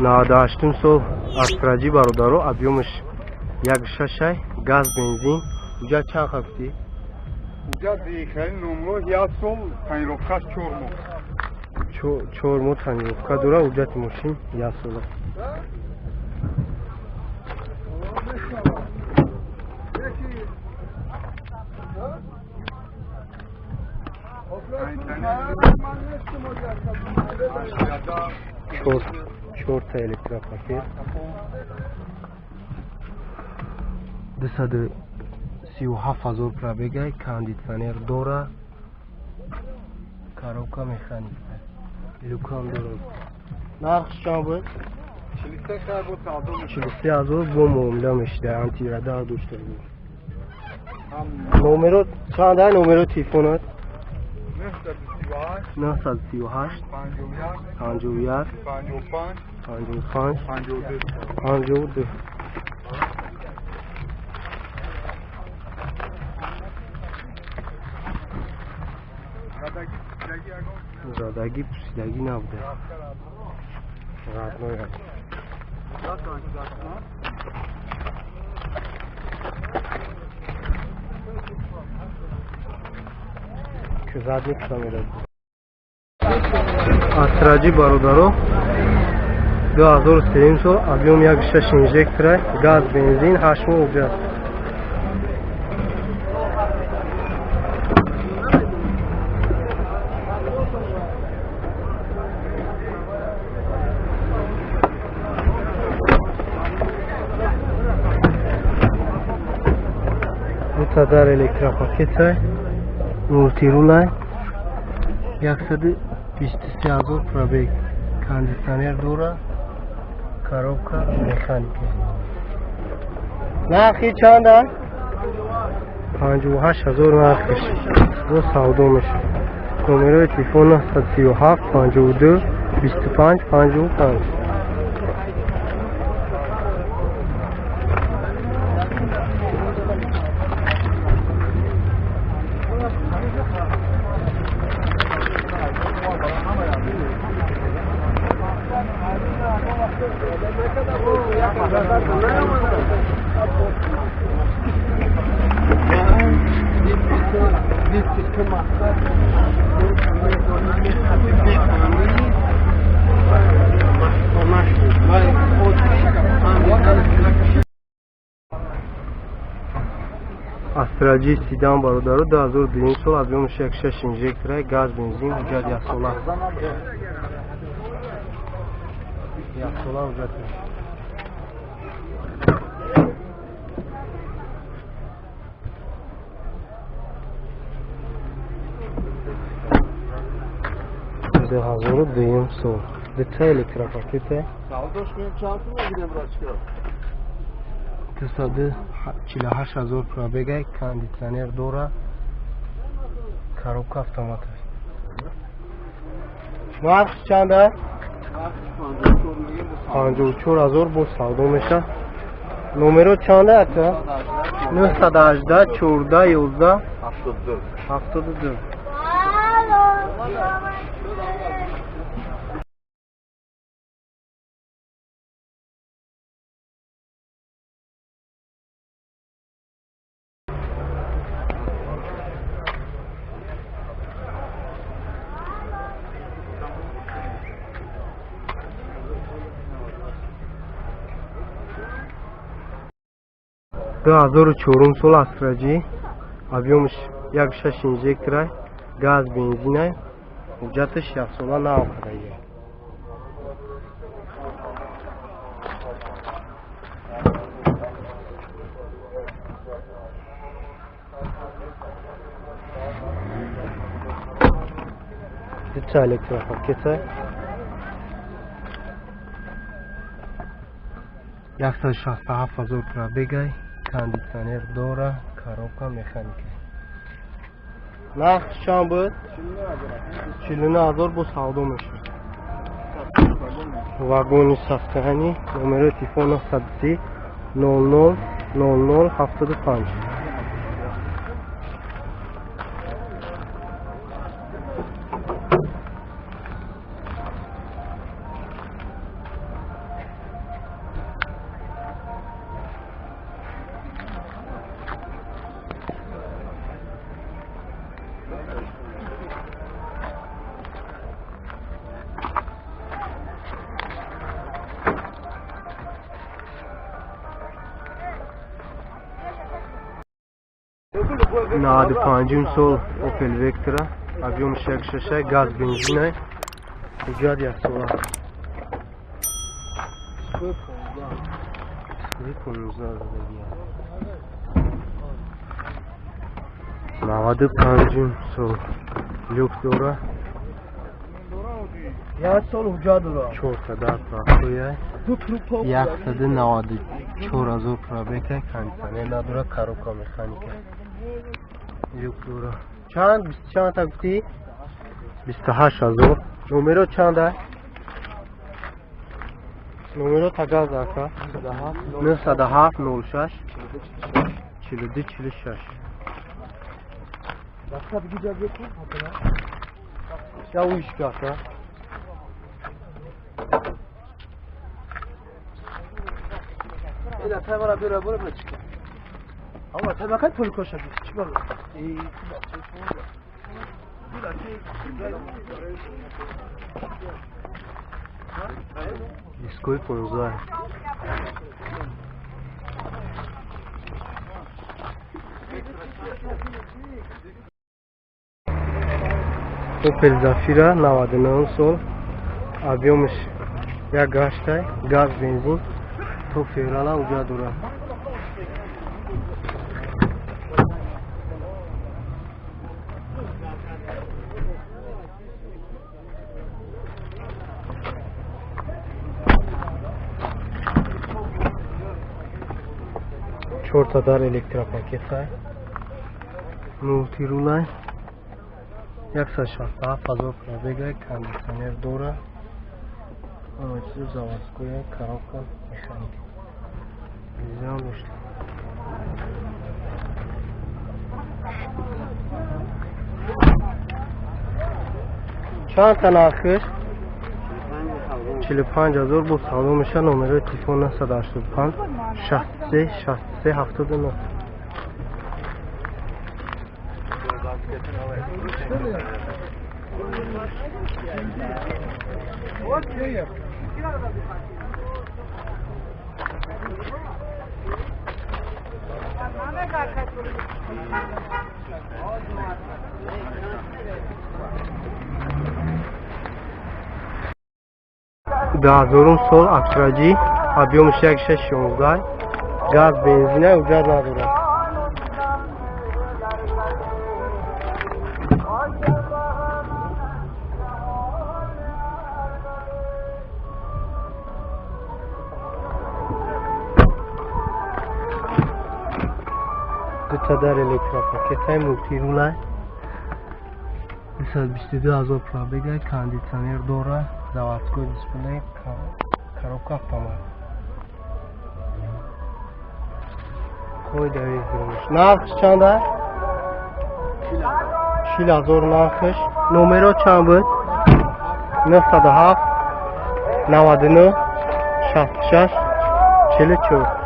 98 сол Астраҷи бародаро, объёмаш 1.6, газ, бензин. Уҷа чанд гуфтӣ? Уҷа хеле номро 1 сол тонировкаш 4 моҳ. 4 моҳ тонировка дора, уҷати мошин 1 сола. Чорта электропакет. 237,000 пробегай, кондитсионер дора, коробка механика, люкам дора. Нарх чанд буд? 43,000 бо муомила мешида, антирадар дошта буд. Номеро чанд ай номеро телефонат? 938 51 55 52 52. Задагӣ пусидагӣ набуда. Родной. Задник камера. Астраҷи бародаро 2003 сол, объём 1.6 инжектора, газ, бензин, 8 моҳ уҷа. Дар электропакета, мултирулай, 123,000 пробег, кондитсионер дора, коробка механика. Нархи чанд аст? 58,000 нархиш. Бо савдо мешавад. Номерои телефон 937 52 25 55. Астраҷи седан бародаро 2002 сол, объёмаш 1.6 инжектора, газ, бензин, ҳуҷҷат 1 сола. 1 сола ҳуҷҷат. 2002 сол. Дута электропакета. 248,000 пробегай, кондитсионер дора, коробка автомат аст. Нарх чанд аст? 54,000 бо савдо мешавад. Номеро чанд аст? 918 14 11 72. 2004 сол Астраҷи, объёмаш 1.6 инжектора, газ, бензина, ҳуҷҷаташ 1 сола нав кардагӣ. Дута электропакета, 167,000 пробегай, кондитсионер дора, коробка механика. Нарх чанд буд? 49,000 бо савдо мешавад. Вагони сафтаҳани, номерои телефон 930 00 00 75. 95 сол Opel Vectra, объем 6,6, газ бензин, ҳуҷҷат як сола. 95 сол люк дора. Як сол ҳуҷҷат дора. 4 дар прахоя. 194 ҳазор пробега, кондиционер надора, коробка механика. Люк дора. Чанд? Чанд та гуфтӣ? 28 ҳазор. Номеро чанд а? Номеро тагаз ака? 907 06 42 46. Я уишка ака. Ela tayvara böyle böyle böyle çıkıyor. Ama tabii kaç pul koşar çıkar. Дискои 15. Opel Zafira 99 сол, объемш 1,8, газ бензин, то феврала уҷа дора. Чорта дар электропакета, мултирулай, 167 ҳазор пробега, кондиционер дора, ҳама чизо заводское, коробка механика. Низам дошта. Чанд та нархиш? 45 ҳазор бо савдо меша. Номерои телефон 985 63 63 79. 2000 сол Актраҷи, объемш 1,616, газ бензина, ҳуҷҷат надорад. Дута дар электропакетаи мултирулай, 222 ҳазор пробега, кондиционер дора, заводской дисплей, коробка автомат. Кой давид дурмуш. Нархш чанд а? 40 ҳазор нархш. Номеро чанд буд? 907 99 66 44.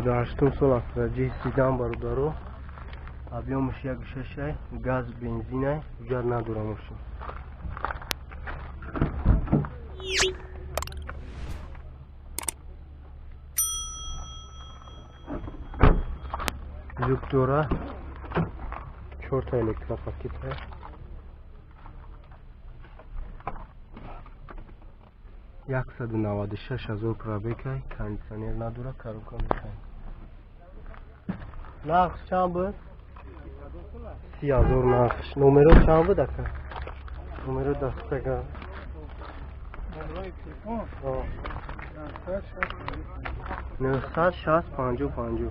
98 сол Астраҷи седан бародаро, объемш 1,6, газ бензина, ҳуҷҷат надора мошин. Люк дора, 4 электропакета. 196 ҳазор пробега, кондиционер надора, коробка механика. Нарх чанд буд? 30 ҳазор нархш. Номеро чанд буд ака? Номеро дастага. 960 50 50.